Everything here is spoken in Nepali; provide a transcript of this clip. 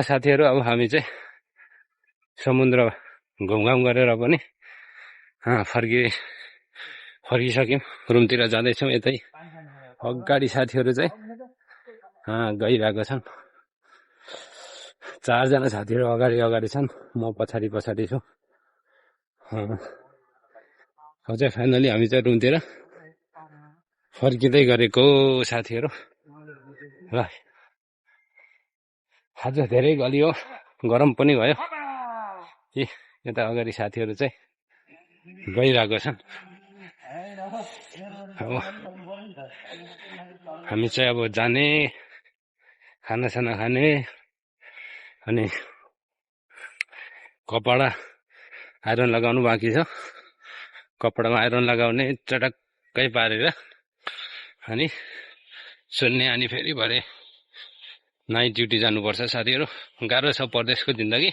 साथीहरू अब हामी चाहिँ समुद्र घुमघाम गरेर पनि फर्किसक्यौँ, रुमतिर जाँदैछौँ। यतै अगाडि साथीहरू चाहिँ गइरहेको छन्। 4 जना साथीहरू अगाडि छन्, म पछाडि छु। अब चाहिँ फाइनली हामी चाहिँ रुमतिर फर्किँदै गरेको साथीहरू। ल आज धेरै गलियो, गरम पनि भयो। यता अगाडि साथीहरू चाहिँ गइरहेको छन्। अब हामी चाहिँ अब जाने, खानासाना खाने, अनि कपडा आइरन लगाउनु बाँकी छ। कपडामा आइरन लगाउने चटक्कै पारेर अनि सुन्ने, अनि फेरि भरे नाइट ड्युटी जानुपर्छ साथीहरू। गाह्रो छ परदेशको जिन्दगी,